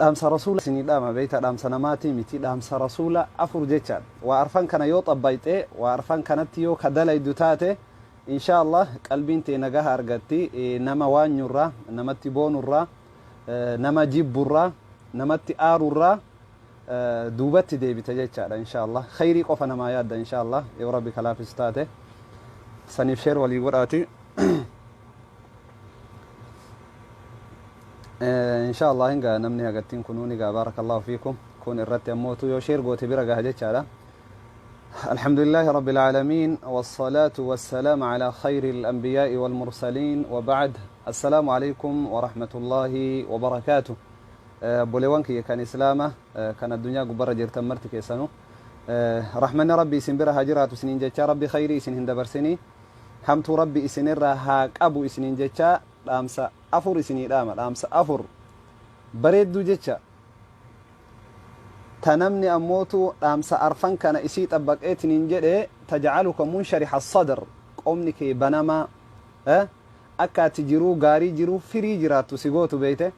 Dhaamsa rasuula isinii dhaama beeyta, dhaamsa namaatii miti, dhaamsa rasuula afur jechaadha. Waa arfan kana yoo xabbayxe, waa arfan kanatti yoo ka dalaydu taate, insha Allah qalbiin tee nagaha argatti. Nama waanyurraa, namatti boonurraa, nama jibburraa, namatti aarurraa duubatti deebite jechaadha. Insha Allah khayrii qofa namaa yaadda, insha Allah, yoo rabbi kalaafisu taate. Saniif share walii godhaati. Insha Allah hin gaha namni hagattiin kunuu ni gaha. Barakallahu fiikum. Kun irratti ammootu yoo share goote bira gaha jechaadha. الحمد لله رب العالمين، والصلاة والسلام على خير الأنبياء والمرسلين، وبعد، السلام عليكم ورحمة الله وبركاته. Obboleewwan kiyya kan islaama kan addunyaa gubbarra jirtan marti keessanu, rahmanni rabbi isin bira haa jiraatu isiniin jechaa, rabbi khayrii isin hin dabarsinii, hamtuu rabbi isinirraa haa qabu isiniin jechaa, dhaamsa afur isinii dhaama. Dhaamsa afur bareedduu jecha ta namni ammootu dhaamsa arfan kana isii xabbaqeetiniin jedhe tajcaluka munshariha sadr, qomni kee banamaa akka ati jiruu gaarii jiruu firii jiraattu si gootu beeyte,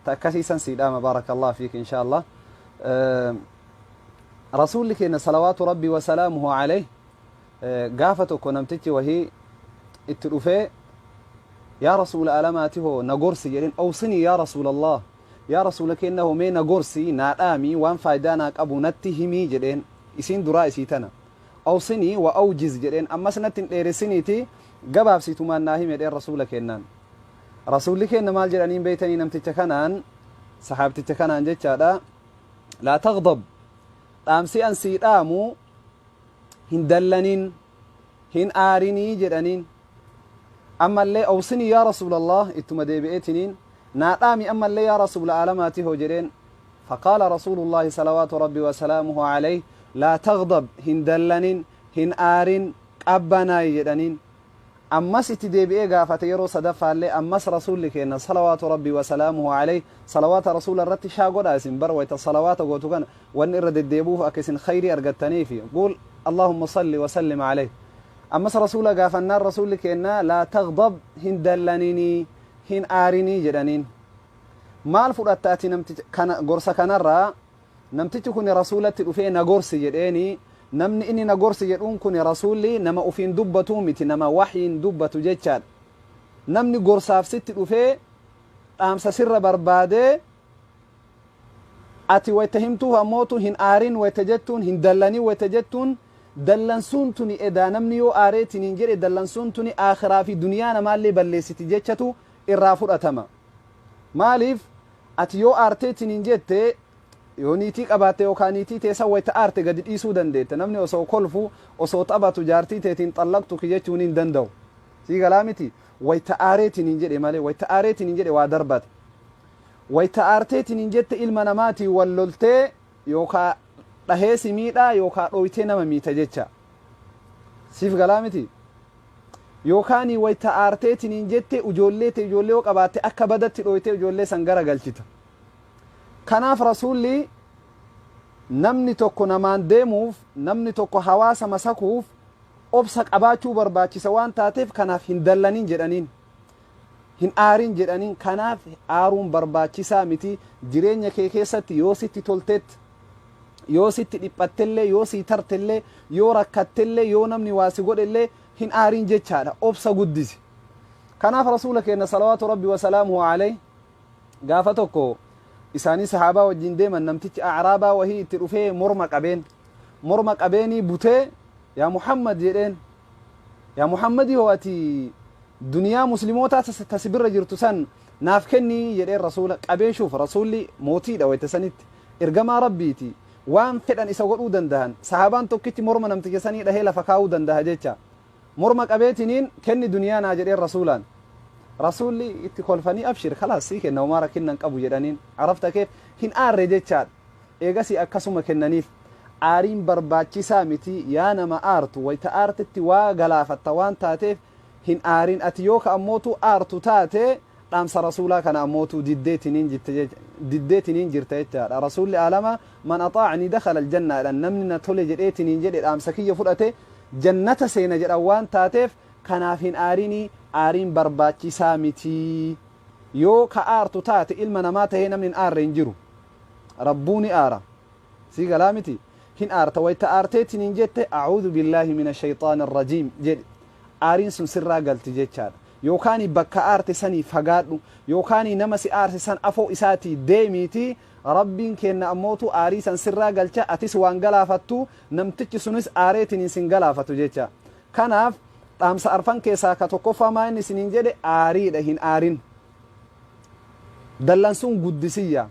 ta akkasii san sii dhaama. Baarakallahu fiik. Insha Allah rasuulli keenya salawaatu rabbii wasalaamuhu alayh gaafa tokko namtichi wahii itti dhufee, "Yaa rasuula alamaati hoo, na gorsi," jedheen. "Awsinii yaa rasuulallah, yaa rasuula keenna hoo, mee na gorsi, naa dhaami, waan faayidaa naa qabu natti himii," jedheen. Isiin duraa isii tana "Awsinii wa awjiz" jedheen. "Ammas natti hin dheeressiniiti, gabaabsitumaan naa himi," jedheen rasuula keennaan. Rasuulli keenna maal jedhaniin beeytanii namticha kanaan, sahaabticha kanaan jechaadha? "Laa tagdab, dhaamsi an sii dhaamu hin dallanin, hin aarinii," jedhaniin. Ammallee "Awsinii yaa rasuulallah," ittuma deebi'eetiniin, "Naa dhaami ammallee yaa rasuula aalamaati hoo," jedheen. فقال رسول الله صلوات ربي وسلامه عليه: "لا تغضب, hin dallanin, hin aarin, qabbanaayi," jedhaniin. Ammas itti deebi'ee gaafate yeroo sadaffaallee. Ammas rasuulli keenna salawaatu rabbii wasalaamuhu alayh, salawaata rasuula irratti shaa godhaa. Isin bar wayta salawaata gootu kana wanni irra deddeebi'uuf akka isin khayrii argattaniifi. Quul allahumma salli wasallim alayh. Ammas rasuula gaafannaan rasuulli keenna "Laa tagdab, hin dallaninii, hin aarinii," jedhaniin. Maal fudhatta ati namticha kana gorsa kanarraa? Namtichi kun rasuulatti dhufee "Na gorsi" jedheeni. Namni inni "Na gorsi" jedhuun kun rasuulli nama ufiin dubbatuu miti, nama waxyiin dubbatu jechaadha. Namni gorsaaf sitti dhufee dhaamsa sirra barbaadee, ati wayta himtuuf ammootu "Hin aarin" wayta jettuun, "Hin dallanin" wayta jettuun, dallansuun tuni edaa namni yoo aareetiniin jedhe dallansuun tuni aakhiraa fi duniyaa namaallee balleessiti jechatu irraa fudhatama. Maaliif? Ati yoo aarteetiniin jette, yoo niitii qabaatte yookaan niitii teessan wayta aarte gadi dhiisuu dandeette. Namni osoo kolfu, osoo taphatu jaartii teetiin "Xallaqtuki" jechuun hin danda'u. Sii galaa miti? Wayta aareetiniin jedhe malee, wayta aareetiniin jedhe waa darbata. Wayta aarteetiniin jette ilma namaatiin wal loltee yookaa dhahee si miidhaa yookaa dhooytee nama miita jecha. Siif galaa miti? Yookaan wayta aarteetiniin jette ijoollee te, ijoollee yoo qabaatte, akka badatti dhooytee ijoollee san gara galchita. Kanaaf rasuulli namni tokko namaan deemuuf, namni tokko hawaasa masakuuf obsa qabaachuu barbaachisa waan taateef, kanaaf "Hin dallanin" jedhaniin, "Hin aarin" jedhaniin. Kanaaf aaruun barbaachisaa miti. Jireenya kee keessatti yoo sitti toltetti, yoo sitti dhiphattellee, yoo sii tartellee, yoo rakkattellee, yoo namni waa si godhellee, hin aarin jechaadha. Obsa guddisi. Kanaaf rasuula keenya salawaatu rabbi wasalaamuhu alayh gaafa tokko isaanii sahaabaa wajjin deeman, namtichi acraabaa wahii itti dhufee morma qabeen, morma qabeenii butee, "Yaa Muhammad," jedheen, "Yaa Muhammadii hoo, ati duniyaa muslimootaa tasi birra jirtu san naaf kennii," jedheen. Rasuula qabee shuuf, rasuulli mootiidha wayta sanitti, ergamaa rabbiiti, waan fedhan isa godhuu dandahan. Sahaabaan tokkichi morma namticha sanii dhahee lafa kaa'uu dandaha jecha. Morma qabeetiniin "Kenni duniyaa naa" jedheen rasuulaan. Rasuulli itti kolfanii, "Abshir, kalaas sii kenna, homaa rakkinna hin qabu," jedhaniin. Arafta keef hin aarre jechaadha. Eegasii akkasuma kennaniif. Aariin barbaachisaa miti. Yaa nama aartu, wayta aartetti waa galaafatta waan taateef hin aarin. Ati yoo ka ammootu aartu taate, dhaamsa rasuulaa kana ammootu diddeetiniin jirta jechaadha. Rasuulli aalama "Man axaacanii dakhala aljanna" jedhan. Namni na tole jedheetiniin jedhe, dhaamsa kiyya fudhate, jannata seena jedhan waan taateef, kanaaf hin aarinii. Aariin barbaachisaa miti. Yoo ka aartu taate, ilma namaa tahee namni hin aarre hin jiru. Rabbuu ni aara. Sii galaa miti? Hin aarta. Wayta aarteetiniin jette a'uudhu billaahi mina shayxaani rajiim jedhi. Aariin sun sirraa galti jechaadha. Yookaan bakka aarte sanii fagaadhu, yookaan nama si aarse san afoo isaatii deemiitii, Rabbiin keenna ammootu aarii san sirraa galcha, atis waan galaafattu, namtichi sunis aareetiniin sin galaafatu jecha. Kanaaf dhaamsa arfan keessaa ka tokkoffaa maa inni isiniin jedhe? Aariidha. Hin aarin. Dallansuun guddisiyya,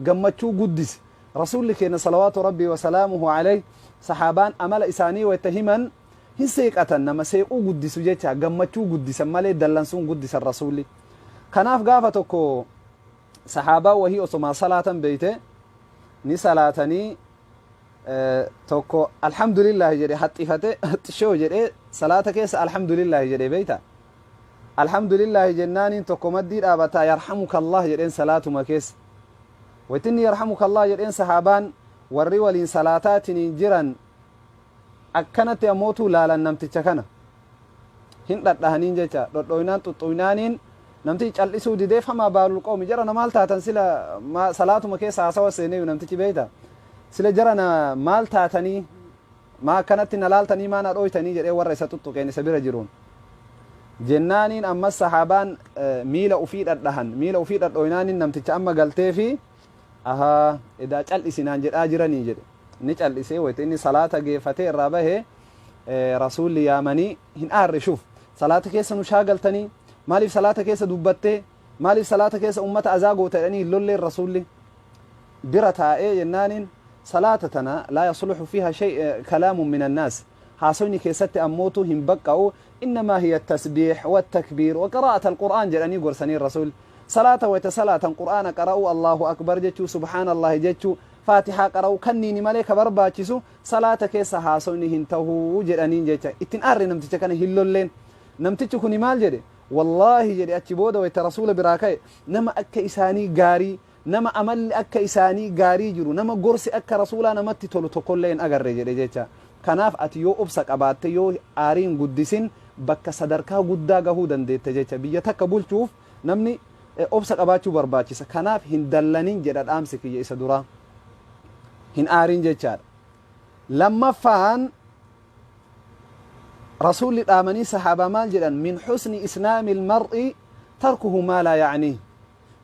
gammachuu guddisi. Rasuulli keenna salawaatu Rabbii wasalaamuhu alayh, sahaabaan amala isaanii wayta himan hin seeqatan. Nama seequu guddisu jecha, gammachuu guddisan malee dallansuun guddisan Rasuulli. Kanaaf gaafa tokko sahaabaa wahii osomaa salaatan beeyte, ni salaatanii, tokko alhamdulillaahi jedhe, haxxifate, haxxishoo jedhee salaata keessa alhamdulillaahi jedhe beeyta. Alhamdulillaahi jennaaniin tokko maddii dhaabataa yarhamukallah jedheen salaatuma keessa. Waytinni yarhamukallah jedheen, sahaabaan warri waliin salaataatiniin jiran akkanatti ammootuu laalan. Namticha kana hin dhadhahaniin jecha, dhodhoynaan xuxxuynaaniin namtichi cal'isuu didee, famaa baalul qawmi, jara na maal taatan sila? Salaatuma keessa haasawa seeneeyu namtichi beeyta. Sila jara na maal taatanii, maa akkanatti na laaltanii, maa na dhooytanii jedhee warra isa xuxxuqeen isa bira jiruun jennaaniin, ammas sahaabaan miila ufii dhadhahan. Miila ufii dhadhooynaaniin namticha amma galtee fi ahaa, edaa cal'isinaan jedhaa jiranii jedhe. Ni cal'isee. Wayta inni salaata geeffatee irraa bahe, Rasuulli yaamanii, hin aarre shuf, salaata keessa nu shaagaltanii, maaliif salaata keessa dubbattee, maaliif salaata keessa ummata azaa goota jedhanii hin lolleen. Rasuulli bira taa'ee jennaaniin, salaata tana laa yasluhu fiiha shay kalaamun min annaas, haasoyni keessatti ammootu hin baqqa'u, innamaa hiya tasbiix wattakbiir wa qiraa'at alqur'aan jedhanii gorsanii. Rasuulli salaata wayta salaatan qur'aana qara'uu, Allahu akbar jechuu, subhaanallahi jechuu, faatihaa qara'uu kanniini malee ka barbaachisu salaata keessa haasoyni hin tahuu jedhaniin jecha. Ittin aarre, namticha kana hin lolleen. Namtichi kuni maal jedhe? Wallaahi jedhe, achi booda wayta Rasuula biraa ka'e, nama akka isaanii gaarii, nama amalli akka isaanii gaarii jiru, nama gorsi akka Rasuulaa namatti tolu tokkollee hin agarre jedhe jecha. Kanaaf ati yoo obsa qabaatte, yoo aariin guddisin, bakka sadarkaa guddaa gahuu dandeetta jecha. Biyya takka bulchuuf namni obsa qabaachuu barbaachisa. Kanaaf hin dallanin jedha dhaamsi kiyya isa duraa. Hin aarin jechaadha. Lammaffaan Rasuulli dhaamanii sahaabaa maal jedhan? Min husni islaami ilmar'i tarkuhu maa laa ya'niih.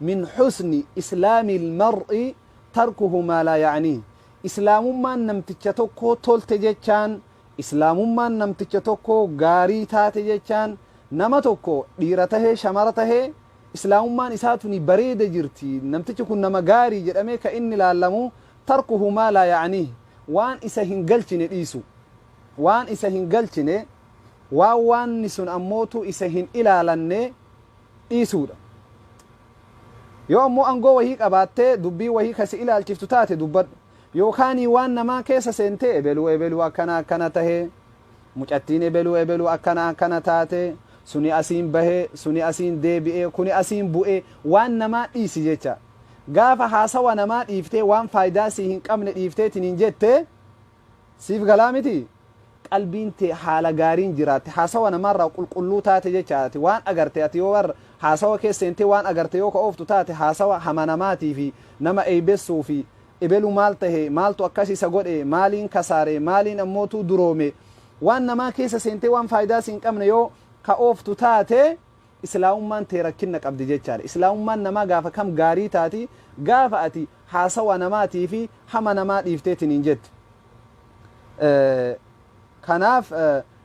Min husni islaami ilmar'i tarkuhu maa laa ya'niih. Islaamummaan namticha tokkoo tolte jechaan, islaamummaan namticha tokkoo gaarii taate jechaan, nama tokko dhiira tahee shamara tahee islaamummaan isaa tuni bareeda jirti, namtichi kun nama gaarii jedhamee ka inni laallamu, tarkuhu maa laa ya'niih, waan isa hin galchine dhiisu, waan isa hin galchine, waan waanni sun ammootu isa hin ilaalanne dhiisuudha. Yoo ammoo angoo wahii qabaattee dubbii wahii ka si ilaalchiftu taate dubbadhu. Yookaanii waan namaa keessa seentee ebeluu ebeluu akkana akkana tahee, mucattiin ebeluu ebeluu akkana akkana taate, suni asiin bahee, suni asiin deebi'ee, kuni asiin bu'ee, waan namaa dhiisi jecha. Gaafa haasawa namaa dhiiftee, waan faayidaa sii hin qabne dhiifteetiniin jette, siif galaa miti, qalbiin tee haala gaariin jiraatte, haasawa namaarraa qulqulluu taate jecha. Ati waan agarte, ati yoo war haasawa keessa seentee waan agarte yoo ka ooftu taate, haasawa hama namaatii fi nama eeybessuu fi ebelu maal tahe, maaltu akkas isa godhe, maaliin kasaare, maaliin ammootuu duroome, waan namaa keessa seentee waan faayidaa si hin qabne yoo ka ooftu taate, islaamummaan tee rakkinna qabdi jechaadha. Islaamummaan namaa gaafa kam gaarii taati? Gaafa ati haasawa namaatii fi hama namaa dhiifteetiniin jette. Kanaaf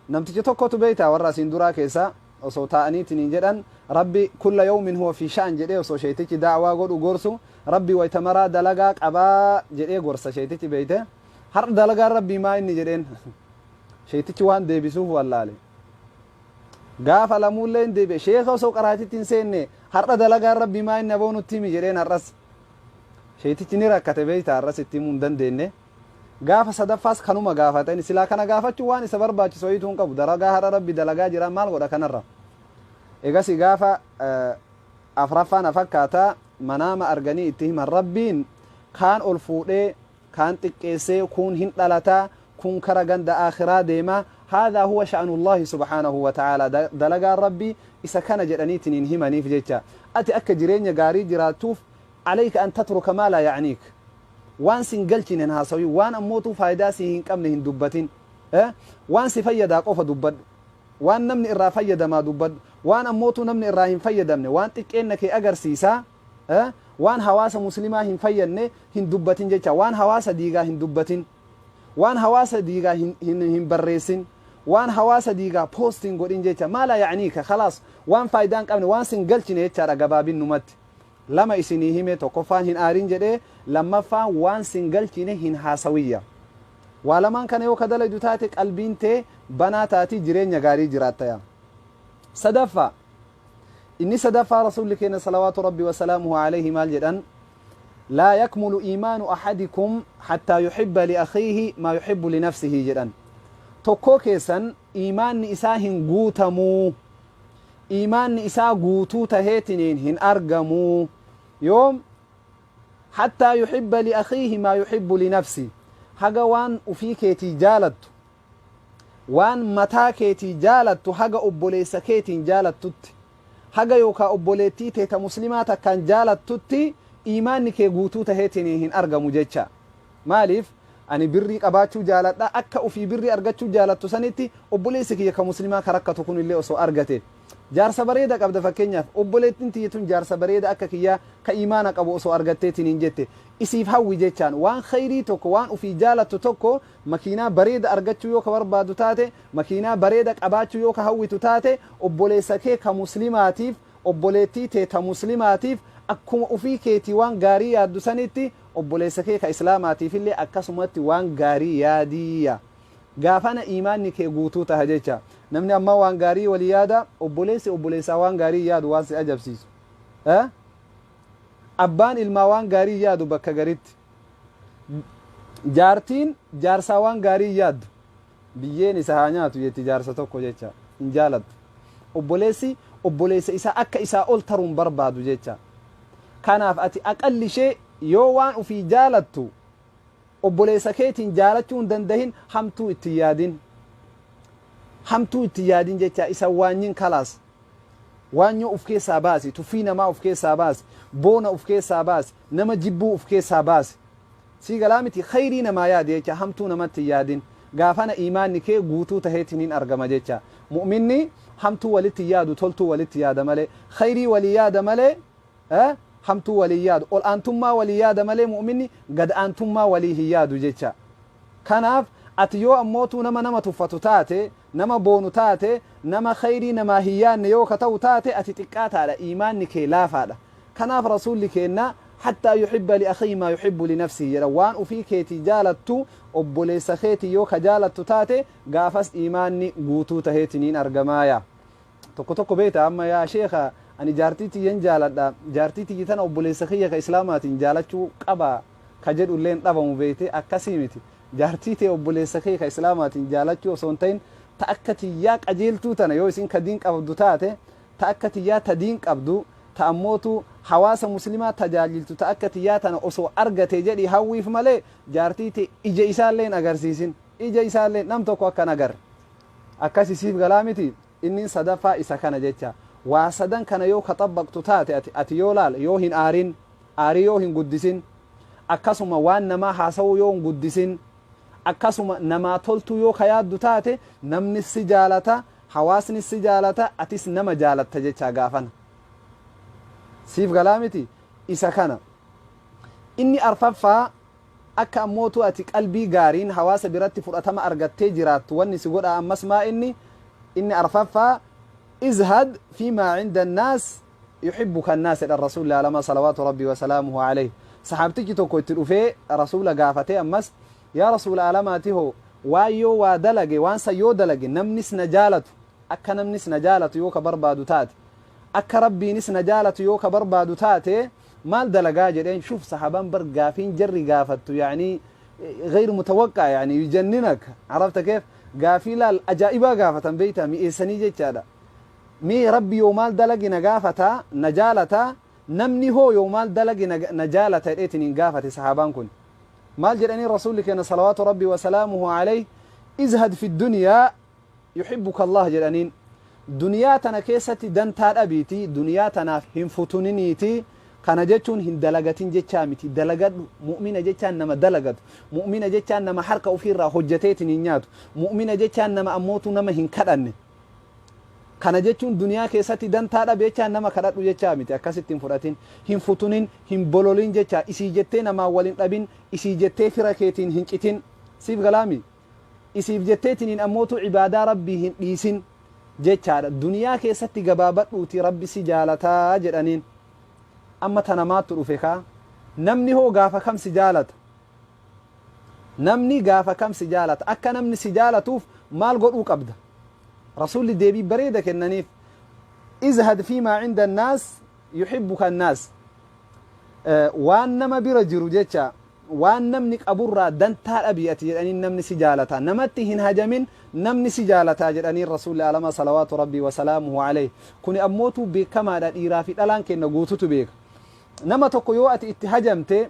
namticha tokkotu beeyta, warra asiin duraa keessa osoo taa'aniitiniin jedhan, Rabbi kulla yawmin huwa fi sha'an jedhee osoo sheeytichi da'waa godhu gorsu, Rabbi wayta maraa dalagaa qabaa jedhee gorsa sheeytichi beeyte. Har'a dalagaan Rabbii maa inni jedheen. Sheeytichi waan deebisuuf wallaale. Gaafa lamuullee hin deebi'e. Sheeka osoo qaraatitti hin seenne, har'a dalagaan Rabbii maa inni, aboo nutti himi jedheen har'as. Sheeytichi ni rakkate beeyta, har'as itti himuu hin dandeenye. Gaafa sadaffaas kanuma gaafata. Inni silaa kana gaafachuu waan isa barbaachisu wayiituu hin qabu. Dalagaa har'a Rabbi dalagaa jira, maal godha kanarra? Egasi gaafa afraffaa na fakkaata, manaama arganii itti himan. Rabbiin kaan ol fuudhee, kaan xiqqeessee, kuun hin dhalataa, kun kara ganda aakhiraa deema, haadhaa huwa sha'anullaahi subhaanahu wa ta'aalaa, dalagaan Rabbii isa kana jedhaniitiniin himaniif jecha. Ati akka jireenya gaarii jiraattuuf, alayka an tatruka maa laa ya'niik. Waan sin galchine hin haasawin, waan ammootuu faayidaa sii hin qabne hin dubbatin. Waan si fayyadaa qofa dubbadhu. Waan namni irraa fayyadamaa dubbadhu. Waan ammootuu namni irraa hin fayyadamne, waan xiqqeenna kee agarsiisaa, waan hawaasa muslimaa hin fayyadne hin dubbatin jecha. Waan hawaasa diigaa hin dubbatin. Waan hawaasa diigaa hin barreessin. Waan hawaasa diigaa post hin godhin jecha. Maa laa ya'niika khalaas, waan faayidaa hin qabne, waan sin galchine jechaadha gabaabinnumatti. Lama isinii hime, tokkoffaan hin aarin jedhee, lammaffaan waan sin galchine hin haasawiyya. Waa lamaan kana yoo ka dalaydu taate qalbiin tee banaa taati, jireenya gaarii jiraattaya. Sadaffaa, inni sadaffaa, Rasuulli keenya salawaatu rabbi wasalaamuhu alayhi maal jedhan? Laa yakmulu iimaanu ahadikum hattaa yuhibba li akhiihi maa yuhibbu li nafsihi jedhan. Tokkoo keessan iimaanni isaa hin guutamuu, iimaanni isaa guutuu taheetiniin hin argamuu, yoom? Hattaa yuhibba li akhiihi maa yuhibbu li nafsi, haga waan ufii keetii jaalattu, waan mataa keetii jaalattu haga obboleessa keetiin jaalattutti, haga yookaa obboleettii tee ta muslimaa takkaan jaalattutti iimaanni kee guutuu taheetiniin hin argamu jecha. Maaliif? Ani birrii qabaachuu jaaladha, akka ufii birrii argachuu jaalattu sanitti obboleessi kiyya ka muslimaa ka rakkatu kunillee osoo argate. Jaarsa bareeda qabda fakkeenyaaf, obboleettiin tiyya tun jaarsa bareeda akka kiyyaa ka iimaana qabu osoo argatteetiniin jette isiif hawwi jechaan. Waan khayrii tokko, waan ufii jaalattu tokko, makiinaa bareeda argachuu yoo ka barbaadu taate, makiinaa bareeda qabaachuu yoo ka hawwitu taate, obboleessa kee ka muslimaatiif, obboleettii tee ta muslimaatiif akkuma ufii keetii waan gaarii yaaddu sanitti obboleessa kee ka islaamaatiifillee akkasumatti waan gaarii yaadii. Gaafana iimaanni kee guutuu taha jecha. Namni ammaa waan gaarii walii yaada, obboleessi obboleessaa waan gaarii yaadu waan si ajabsiisu. Abbaan ilmaa waan gaarii yaadu bakka garitti. Jaartiin jaarsaa waan gaarii yaaddu. Biyyeen isa haa nyaatu jetti jaarsa tokko jecha. Hin jaalattu. Obboleessi obboleessa isaa akka isaa ol taruun barbaadu jecha. Kanaaf ati aqalli ishee yoo waan ufii jaalattu obboleessa keetiin jaalachuu hin dandahin, hamtuu itti hin yaadin. Hamtuu itti hin yaadin jecha, isa waanyin kalaas. Waanyoo uf keessaa baasi, tuffii namaa uf keessaa baasi, boona uf keessaa baasi, nama jibbuu uf keessaa baasi. Sii galaa miti? Khayrii namaa yaadi jecha, hamtuu namatti hin yaadin. Gaafana iimaanni kee guutuu taheetiin hin argama jecha. Mu'minni hamtuu walitti hin yaadu, toltuu walitti yaada malee. Khayrii walii yaada malee hamtuu walii yaadu. Ol aantummaa walii yaada malee mu'minni gad aantummaa walii hin yaadu jecha. Kanaaf ati yoo ammootuu nama nama tuffatu taate, nama boonu taate, nama khayrii namaa hin yaanne yoo ka ta'u taate, ati xiqqaataadha, iimaanni kee laafaadha. Kanaaf Rasuulli keenna hattaa yuhibba li akhiihi maa yuhibbu li nafsihi jedha. Waan ufii keetii jaalattu obboleessa keetii yoo ka jaalattu taate gaafas iimaanni guutuu taheetiniin argamaaya. Tokko tokko beekta amma, yaa sheekha, ani jaartii tiyyan jaaladha, jaartii tiyya tana obboleessa kiyya ka islaamaatiin jaalachuu qaba ka jedhu illeen dhabamu beekte. Akkasii miti. Jaartii tee obboleessa kee ka islaamaatiin jaalachuu osoo hin ta'in, ta akka tiyyaa qajeeltuu tana yoo isin ka diin qabdu taate, ta akka tiyyaa ta diin qabdu, ta ammootu hawaasa muslimaa tajaajiltu, ta akka tiyyaa tana osoo argate jedhii hawwiif malee jaartii tee ija isaallee hin agarsiisin, ija isaallee nam tokko akka hin agarre. Akkasi siif galaa miti? Innin sadaffaa isa kana jecha. Waa sadan kana yoo ka xabbaqtu taate, ati yoo laal, yoo hin aarin, aarii yoo hin guddisin, akkasuma waan namaa haasawuu yoo hin guddisin, akkasuma namaa toltuu yoo ka yaaddu taate, namnis si jaalata, hawaasnis si jaalata, atis nama jaalatta jechaa gaafana. Siif galaa miti? Isa kana. Inni arfaffaa, akka ammootu ati qalbii gaariin hawaasa biratti fudhatama argattee jiraattu wanni si godhaa ammas maa inni? Inni arfaffaa, izhad fiimaa cinda annaas yuhibbuka annaas jedhan Rasuulli alamaa salawaatu rabbii wasalaamuhu alayhi. Sahaabtichi tokko itti dhufee Rasuula gaafatee ammas, yaa Rasuula alamaati hoo, waan yoo waa dalage, waan san yoo dalage namnis na jaalatu, akka namnis na jaalatu yoo ka barbaadu taate, akka Rabbiinis na jaalatu yoo ka barbaadu taate maal dalagaa jedheen. Shuf, sahaabaan bar gaafiin jarri gaafattu yaani gayru mutawaqqaa, yaani yujanninak, arafta keef? Gaafii laal ajaa'ibaa gaafatan beeyta, mi'eessanii jechaadha. Mee Rabbi yoo maal dalage na gaafata, na jaalata, namni hoo yoo maal dalage na jaalata jedheetiin gaafate sahaabaan kun. Maal jedhanii Rasuulli keenya salawaatu rabbi wasalaamuhu alayhi? Izhad fi dunyaa yuhibbuka Allah jedhaniin. Duniyaa tana keessatti dantaa dhabiiti, duniyaa tanaaf hin futuniniiti. Kana jechuun hin dalagatin jechaa miti. Dalagadhu. Mu'mina jechaan nama dalagatu. Mu'mina jechaan nama harka ofiirraa hojjateetiin hin nyaatu. Mu'mina jechaan nama ammootu nama hin kadhanne. Kana jechuun duniyaa keessatti dantaa dhabe jechaan nama kadhadhu jechaa miti. Akkasitti hin fudhatin. Hin futunin, hin bololin jecha. Isii jettee namaan wal hin dhabin. Isii jettee fira keetiin hin citin. Siif galaami? Isiif jetteetiniin ammootu ibaadaa Rabbii hin dhiisin jechaadha. Duniyaa keessatti gabaabadhuuti Rabbi si jaalataa jedhaniin. Amma tana maattu dhufe kaa? Namni hoo gaafa kam si jaalata? Namni gaafa kam si jaalata? Akka namni si jaalatuuf maal godhuu qabda? Rasuulli deebii bareeda kennaniif. Izhad fiimaa cinda annaas yuhibbuka annaas. Waan nama bira jiru jecha, waan namni qaburraa dantaa dhabi ati jedhaniin, namni si jaalata. Namatti hin hajamin, namni si jaalataa jedhaniin Rasuulli alama salawaatu Rabbii wasalaamuhu alayhi. Kuni ammootuu beekamaadha, dhiiraa fi dhalaan kenna guututu beeka. Nama tokko yoo ati itti hajamte,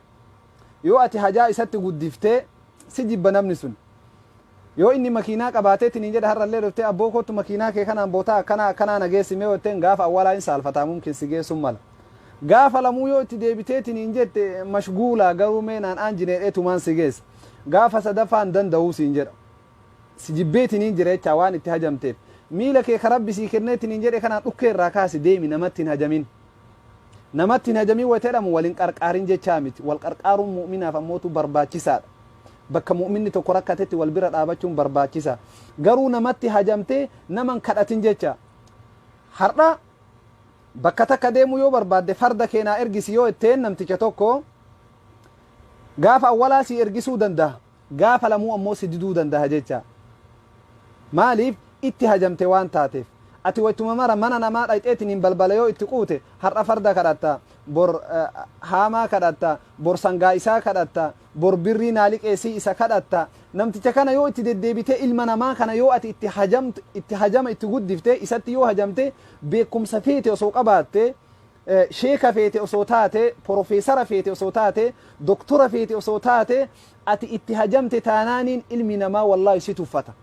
yoo ati hajaa isatti guddifte, si jibba namni sun. Yoo inni makiinaa qabaateetiin hin jedhe, har'allee dhuftee "Abboo, kottu, makiinaa kee kanaan bootaa akkanaa akkanaa na geessi mee" jetteen, gaafa awwalaa hin saalfataa, mumkin si geessuun mala. Gaafa lamuu yoo itti deebiteetiin hin jette, "Mashguulaa, garuu mee naan aanjineedhee tumaan si geessa." Gaafa sadaffaan "Danda'uu" siin jedha. Si jibbeetiin hin jira jechaa waan itti hajamteef. Miila kee ka Rabbi sii kenneetiin hin jedhe kanaan dhukkee irraa kaasi deemi, namatti hin hajamin. Namatti hin hajamin wayita jedhamu wal hin qarqaarin jechaa miti. Wal qarqaaruun mu'minaaf ammootu barbaachisaadha. Bakka mu'minni tokko rakkatetti wal bira dhaabachuun barbaachisa. Garuu namatti hajamtee nama hin kadhatin jecha. Har'a bakka takka deemuu yoo barbaadde, "Farda keenaa ergisi" yoo jetteen, namticha tokko gaafa awwalaa si ergisuu danda'a. Gaafa lamuu ammoo si diduu danda'a jecha. Maaliif? Itti hajamte waan taateef. Ati waytuma mara mana namaa dhayxeetiin hin balbala yoo itti quute, har'a farda kadhatta, bor haamaa kadhatta, bor sangaa isaa kadhatta, bor birrii naa liqeessii isa kadhatta. Namticha kana yoo itti deddeebitee, ilma namaa kana yoo ati itti hajamtu, itti hajama itti guddifte, isatti yoo hajamte, beekumsa feete osoo qabaatte, sheeka feete osoo taate, porofeesara feete osoo taate, doktora feete osoo taate, ati itti hajamte taanaaniin ilmi namaa wallaahi si tuffata.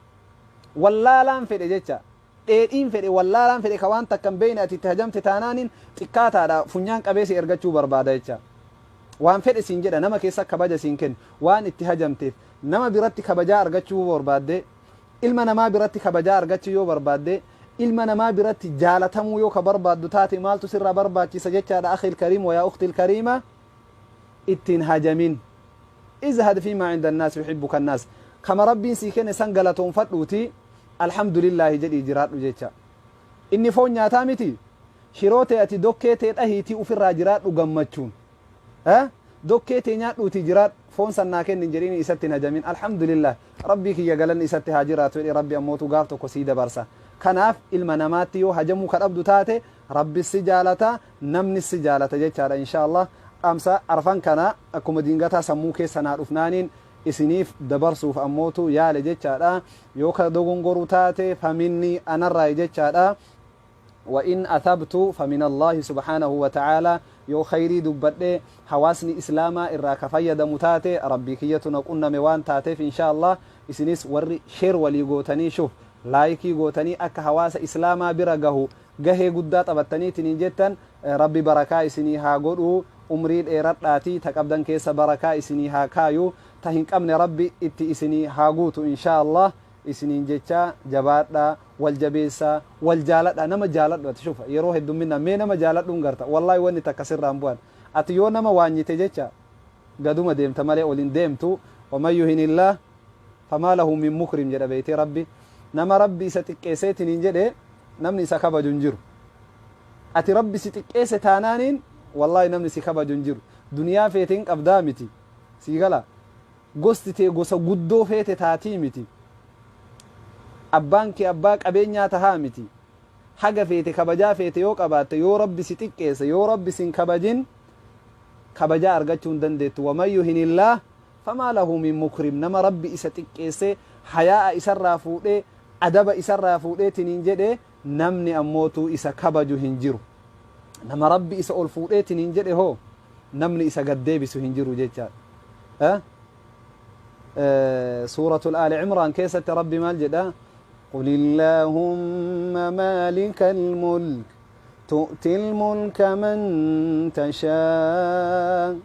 Wallaalaan fedhe jecha, dheedhiin fedhe, wallaalaan fedhe, ka waan takka hin beekne, ati itti hajamte taanaaniin xiqqaataadha, funyaan qabee si ergachuu barbaada jecha. Waan fedhe siin jedha, nama keessa kabaja siin kennu waan itti hajamteef. Nama biratti kabajaa argachuu yoo barbaadde, ilma namaa biratti kabajaa argachuu yoo barbaadde, ilma namaa biratti jaalatamuu yoo ka barbaaddu taate, maaltu sirraa barbaachisa jechaadha? Akhil kariim wayaa ukhtil kariima, ittiin hajamin. Izhad fiimaa cinda annaas yuhibbuka annaas. Kama Rabbiin sii kenne san galatoonfadhuuti alhamdulillaahi jedhii jiraadhu jecha. Inni foon nyaataa miti? Shiroo tee ati dokkee tee dhahiitii ufirraa jiraadhu gammachuun. Dokkee tee nyaadhuutii jiraadhu. Foon san naa kenni hin jedhini, isatti hin hajamin. "Alhamdulillah, Rabbii kiyya galanni isatti haa jiraatu" jedhi. Rabbi ammootu gaaf tokko sii dabarsa. Kanaaf ilma namaatti yoo hajamuu ka dhabdu taate, Rabbi si jaalata, namni si jaalata jechaadha insha Allah. Dhaamsa arfan kana akkuma diingataa sammuu keessa naa dhufnaaniin isiniif dabarsuuf ammootu yaale jechaadha. Yoo ka dogongoru taate, faminni anarraayi jechaadha. Wa in athabtu famin Allahi subhaanahu wa ta'ala. Yoo khayrii dubbadhe, hawaasni islaamaa irraa ka fayyadamu taate, Rabbii kiyyatu na qunname waan taateef insha Allah. Isinis warri share walii gootanii, shuf like gootanii akka hawaasa islaamaa bira gahu gahee guddaa taphattaniitiin jettan, Rabbi barakaa isinii haa godhu. Umrii dheeradhaatii ta qabdan keessa barakaa isinii haa kaayu, ta hin qabne Rabbi itti isinii haa guutu insha Allah isiniin jecha. Jabaadha, wal jabeessaa, wal jaaladha. Nama jaaladhu. Ati shufa yeroo heddumminaan mee nama jaaladhuun garta, wallaahi wanni takka sirraan bu'an. Ati yoo nama waanyite jecha gaduma deemta malee ol hin deemtu. Waman yuhinillaah famaa lahu min mukrim jedha beeytee Rabbi. Nama Rabbi isa xiqqeesseetiin hin jedhe, namni isa kabaju hin jiru. Ati Rabbi si xiqqeesse taanaaniin, wallaahi namni si kabaju hin jiru. Duniyaa feete hin qabdaa miti, sii gala? Gosti tee gosa guddoo feete taatii miti, abbaan kee abbaa qabeenyaa tahaa miti, haga feete kabajaa feete yoo qabaatte, yoo Rabbi si xiqqeesse, yoo Rabbi sin kabajin, kabajaa argachuu hin dandeettu. Waman yuhinillaah famaa lahu min mukrim. Nama Rabbi isa xiqqeesse, hayaa'a isarraa fuudhee, adaba isarraa fuudheetiniin jedhe, namni ammootuu isa kabaju hin jiru. Nama Rabbi isa ol fuudheetiniin jedhe hoo, namni isa gad deebisu hin jiru jechaadha. Suuratul Aali Cimraan keessatti Rabbi maal jedha? Qul illaahumma maalika almulk. Tu'ti lmulka man tashaa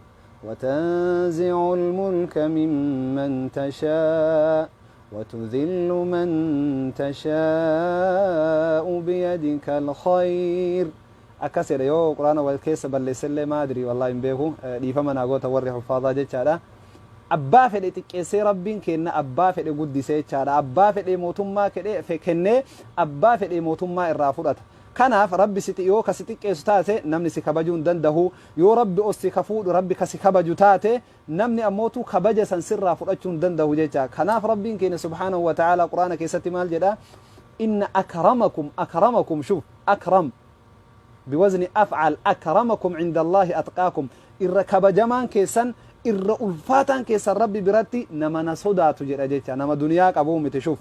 وتنزع الملك ممن تشاء وتذل من تشاء بيدك الخير. Akkas jedha. Yoo Quraana wal keessa balleessellee maa adrii, wallahi hin beeku, dhiifama naa goota warri huffaadaa jechaadha. Abbaa fedhe xiqqeessee Rabbiin kenna, abbaa fedhe guddisee jechaadha. Abbaa fedhe mootummaa kennee, abbaa fedhe mootummaa irraa fudhata. Kanaaf Rabbi si yoo kasi xiqqeessu taate, namni si kabajuu hin danda'u. Yoo Rabbi os si kafuudhu, Rabbi kasi kabaju taate, namni ammootu kabaja san sirraa fudhachuu hin danda'u jecha. Kanaaf Rabbiin keenya subhaanahu wa ta'ala Quraana keessatti maal jedha? Inna akramakum, akramakum, shuf, akram biwazni af'al, akramakum cinda Allaahi atqaakum. Irra kabajamaan keessan, irra ulfaataan keessan Rabbi biratti nama na sodaatu jedha jecha. Nama duniyaa qabuu miti, shuf,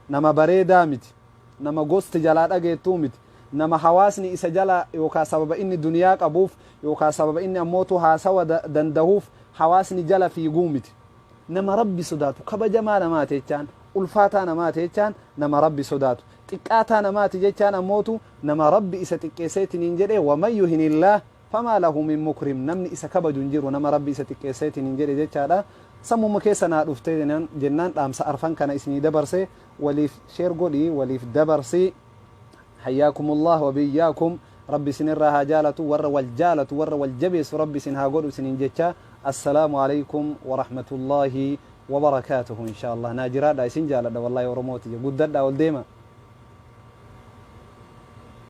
nama bareedaa miti, nama gosti jalaa dhageettuu miti, nama hawaasni isa jala yookaa sababa inni duniyaa qabuuf yookaa sababa inni ammootu haasawa dandahuuf hawaasni jala fiiguu miti. Nama Rabbi sodaatu kabajamaa namaati jechaan, ulfaataa namaati jechaan nama Rabbi sodaatu. Xiqqaataa namaati jechaan ammootu nama Rabbi isa xiqqeesseetiniin jedhe. Waman yuhinillaah famaa lahu min mukrim. Namni isa kabaju hin jiru nama Rabbi isa xiqqeesseetiniin jedhe jechaadha. Sammuma keessa naa dhuftee jennaan dhaamsa arfan kana isinii dabarse. Waliif share godhi, waliif dabarsi. Hayyaakumullah wa biyyaakum. Rabbi isinirraa haa jaalatu. Warra wal jaalatu, warra wal jabeessu Rabbi isin haa godhu isiniin jecha. Assalaamu alaykum wa rahmatullaahi wa barakaatuhu. Insha Allah naa jiraadha, isin jaaladha wallahi. Oromooti guddadha, ol deema.